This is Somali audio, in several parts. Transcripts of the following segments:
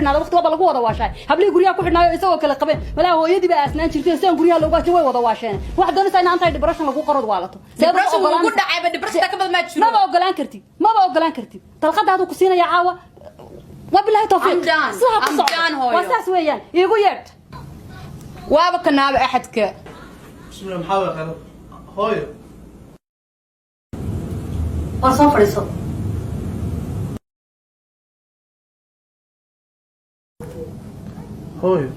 Xidhnaada waqti waaba lagu wada waashaay. Hablihii guryaha ku xidhnaayo isagoo kale qabeen, malaa hooyadii baa aasnaan jirtay, sidaan guryaha loogu waashay way wada waasheen. Waxaad doonaysaa in anti depression lagu qorod waalato. Seed ugu Depression wuu ku ogolaan- dhacayba, depression ka badan maa jiro. Maba ogolaan kartid, maba ogolaan kartid. Dalqadaadu ku siinaya caawa, wabilahi tawfiiq. I'm done. Sidaa ku I'm socdo. done, hooyo. Waa saas weeyaan, iigu yeedh. Waaba kanaaba axadka. Bismillah, maxaa way qalad, hooyo? Waa soo fadhiiso. Hooyo,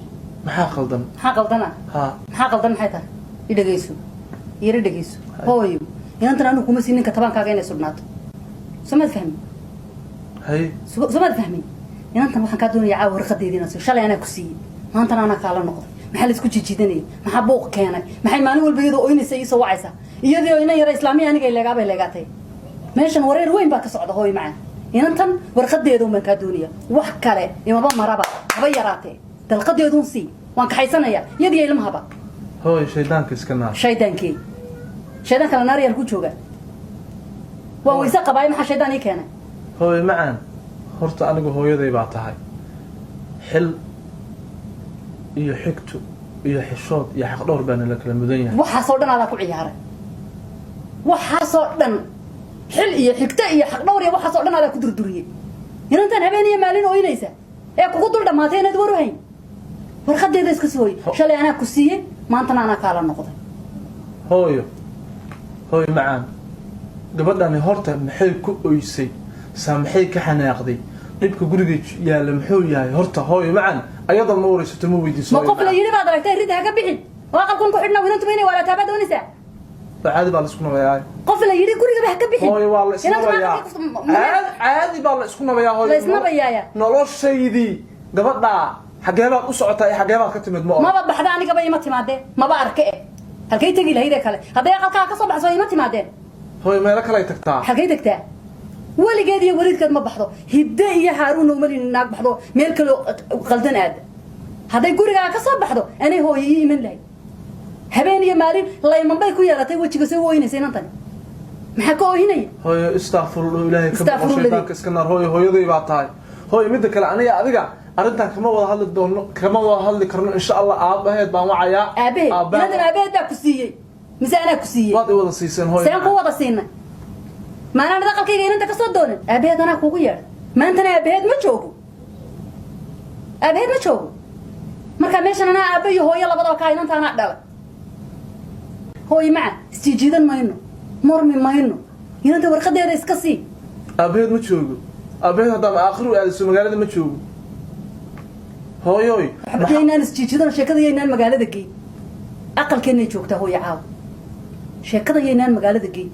maxaa qaldan? Maxaa qaldana? Ha. Maxaa qaldan maxay tahay? I dhegeyso, yara dhegeyso, hooyo. Inantan anigu kuma siin ninka tabaankaaga inay sudhnaato. Soo maad fahmin? Hay. Soo maad fahmin? Inantan waxaan kaa doonaya caawa warqadeedii inaad siiso. Shalay anaa ku siiyey, maantana anaa kaala noqday. Maxaa la isku jijiidanayay? Maxaa buuq keenay? Maxay maalin walba iyadoo oynaysa iisoo wacaysaa, iyadoo inan yara islaamiya aniga leegaabay leegaatay? Meeshan wareer weyn baa ka socda, hooyo macaan. Inantan warqadeeda un baan kaa doonaya, wax kale imaba maraba haba yaraatee. Dalqadeedun sii, waan kaxaysanaya iyadiyo ilmahaba. Hooyo, shaydaanka iska naar. Shaydaankee? Shaydaan kale naar ku jooga? Waan weyse qabaay, maxaa shaydaan ii keenay? Hooyo macaan, horta anigu hooyaday baa tahay. Xil iyo xigto iyo xishood iyo xaqdhowr baana la kala mudan yahay. Waxaasoo dhan adaa ku ciyaaray. Waxaasoo dhan, xil iyo xigto iyo xaqdhowr iyo waxaasoo dhan adaa ku durduriyey. Inantan habeen iyo maalin ooynaysa ee kugu dul dhammaatay inaad war u hayn, warqadeeda iska sooy. Shalay anaa ku siiyey, maantana anaa kaala noqday. Hooyo, hooyo macaan, gabadhani horta maxay ku oysay? Saa maxay ka xanaaqday? Dhibka guriga yaalla muxuu yahay horta, hooyo macaan? Ayada ma waraysato? Ma weydiiso? Ma Hooyo qof la macaan. yidhi baad aragtay ridda haka bixin oo aqalkun ku xidhna? Inantu ma inay waalataabaa doonaysaa? Caadi baa la isku nabayaa. Qof la yidhi gurigaba ha ka bixin. Hooyo, waa la Inantu ma isnabayaa. aqalkii Caadi baa la isku nabayaa, hooyo. La isnabayaaya. Noloshaydii gabadhaa xagee baad u socotaa iyo xagee baad ka timid ma oran. Maba baxda, anigaba ima timaadeen, maba arke. Eh, halkay tegi lahayd ee kale hadday aqalkaa ka soo baxso ima timaadeen? Hooyo, meelo kale ay tagtaa. Halkay tagtaa? Weligeed iyo weliidkeed ma baxdo. Hidde iyo haaruunna umalin naag baxdo meel kaloo qaldan aada. Hadday gurigaa ka soo baxdo anay hooyo ii iman lahayd. Habeen iyo maalin layman bay ku yeelatay wejiga. Soo ooynaysa inantani, maxaa ka oohinaya? Hooyo, istakfirullah, ilaahay ka baqo. Istakfirullah. Shaydaanka iska naar, hooyo. Hooyaday baa tahay, hooyo. Midda kale, aniga adiga arrintan kama wada hadli doono, kama wada hadli karno. Insha Allah aabaheed baan wacayaa. Aabaheed? Aabbaheed. Inantan aabaheed baa ku siiyey mise anaa ku siiyey? Waad i wada siiseen, hooyo. Seen ku wada siinay? Maanaan aqalkayga inanta kasoo doonin? Aabaheed anaa kuugu yeedhay. Maantana aabaheed ma joogo, aabaheed ma joogo. Marka meeshan anaa aabba iyo hooyo labadaba kaa. Inanta anaa dhalay, hooyo maca. Isjiijiidan mayno, murmi mayno. Inanta warqadeeda iska sii. Aabaheed ma joogo? Aabaheed haddaan aakhiru aadiso magaalada ma joogo, hooyoy. Waxba yaynaan isjiijiidan, sheekada yaynaan magaalada geyn. Aqalkeennay joogtaa, hooyo, caawa. Sheekada yaynaan magaalada geyn.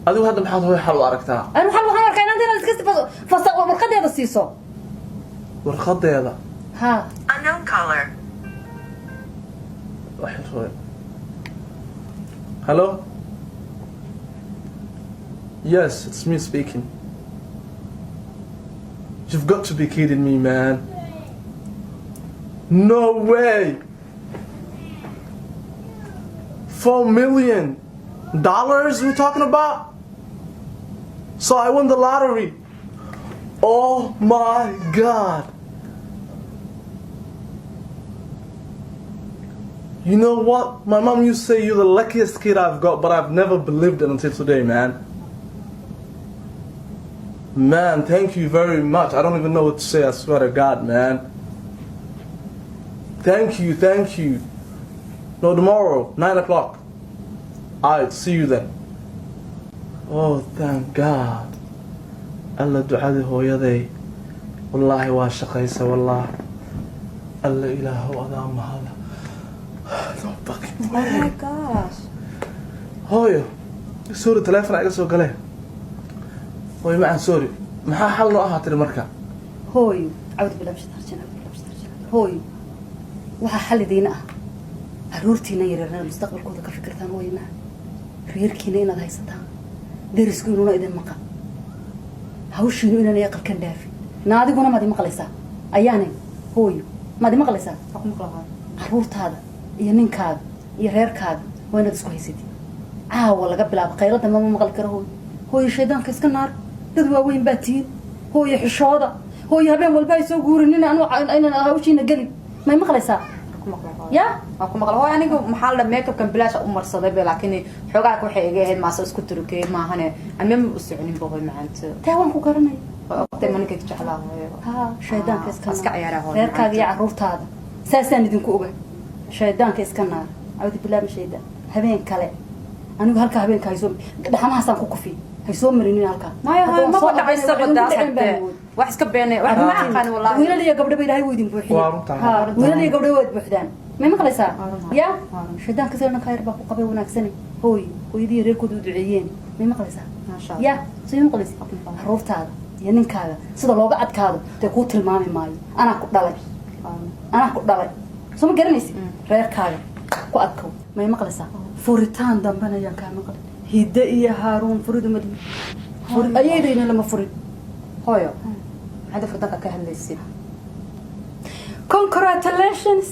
Adigu hadda maxaad, hooyo, xal u aragtaa? Anu xal waxaan arkaa inanta inaad iska fasa, warqadeeda siiso. Warqadeeda? Ha. Unknown caller. Wax hooyo. Hello, yes, it's me speaking. You've got to be kidding me, man. No way. $4 million we're talking about? So I won the lottery. Oh my God. You know what? My mom used to say you're the luckiest kid I've got, but I've never believed it until today, man. Man, thank you very much. I don't even know what to say, I swear to God, man. Thank you, thank you. No, tomorrow, 9 o'clock. Alright, see you then. Oh, thank God. Alla, ducadii hooyaday. Wallaahi waa shaqaysa, wallahi. Alla, ilaahow adaa mahada. No fucking Oh my way. gosh. Hooyo, sorry, telephone iga soo galee. Hooyo macaan, sorry. Maxaa xal noo ahaa tiri marka? Hooyo, cawd bilaa mishtarjin, cawd bilaa mishtarjin. Hooyo, waxaa xal idiin ah caruurtiina yaryar inaad mustaqbalkooda ka fikirtaan. Hooyo macaan, reerkiina inaad haysataan, derisku inuuna idin maqan, hawshiinu inaanay aqalkan dhaafin. Na adiguna maad imaqlaysaa ayaanay? Hooyo, maad imaqlaysaa? Waa ku maqla, hooyo. Caruurtaada iyo ninkaaga iyo reerkaaga waa inaad isku haysatid. Caawa laga bilaabo qaylo dambe ma maqli karo, hooyo. Hooyo, shaydaanka iska naar. Dad waaweyn baa tihiin, hooyo. Xishooda. Hooyo, habeen walba ay soo guurinin, anu aynan hawshiina gelin. May maqlaysaa? Ku maqla, hooyo. Ya. Waa ku maqla, hooyo. Aniga maxaa la makeupkan bilaash u marsaday be, laakiin xoogaa waxay iga ahayd maase isku turukey maahane, ama ma u soconin ba, hooyo macaanto. Taa waan ku garanaya. Waa ogtay maninkay jeclaa, hooyo. Ha, shaydaanka iska Iska naar. ciyaaraa, hooyo. Reerkaaga iyo carruurtaada saasaan idinku oga. Shaydaanka iska naar. Cawdu billahi min shaydaan. Habeen kale anigu halkaa habeenka haysoo dhaxamahaasaan ku kufiy, haysoo marinin halkaa. Maya hooyo, Haddaan maba soo dhacaysa. ordayna, waxay ugu Badaas dhaceen baan hadee mood. Wax iska beenay, wax ma aqaan wallahi. Wiilal iyo gabdho ba Ilaahay wuu idin buuxiyey. Waa runtaa. Ha, wiilal iyo gabdho waad buuxdaan. May maqlaysaa? Waa runtaa. Ya. Waa runtaa. Shaydaanka sida khayr baa ku qabay wanaagsane. Hooy, hooyadii reerkooda u duceeyeen. May maqlaysaa? Maasha Allah. Ya, soo maqlaysa? Carruurtaada iyo ninkaaga sida looga adkaado dee kuu tilmaami maayo. Anaa ku dhalay, anaa ku dhalay, soo ma garanaysid? Reerkaaga ku adkow. May maqlaysaa? Furitaan dambena ayaan kaa maqlay. Hidde iyo Haaruun furidu ma ayaydayna lama furin. Hooyo, maxaad furdanka ka hadlaysid? Congratulations.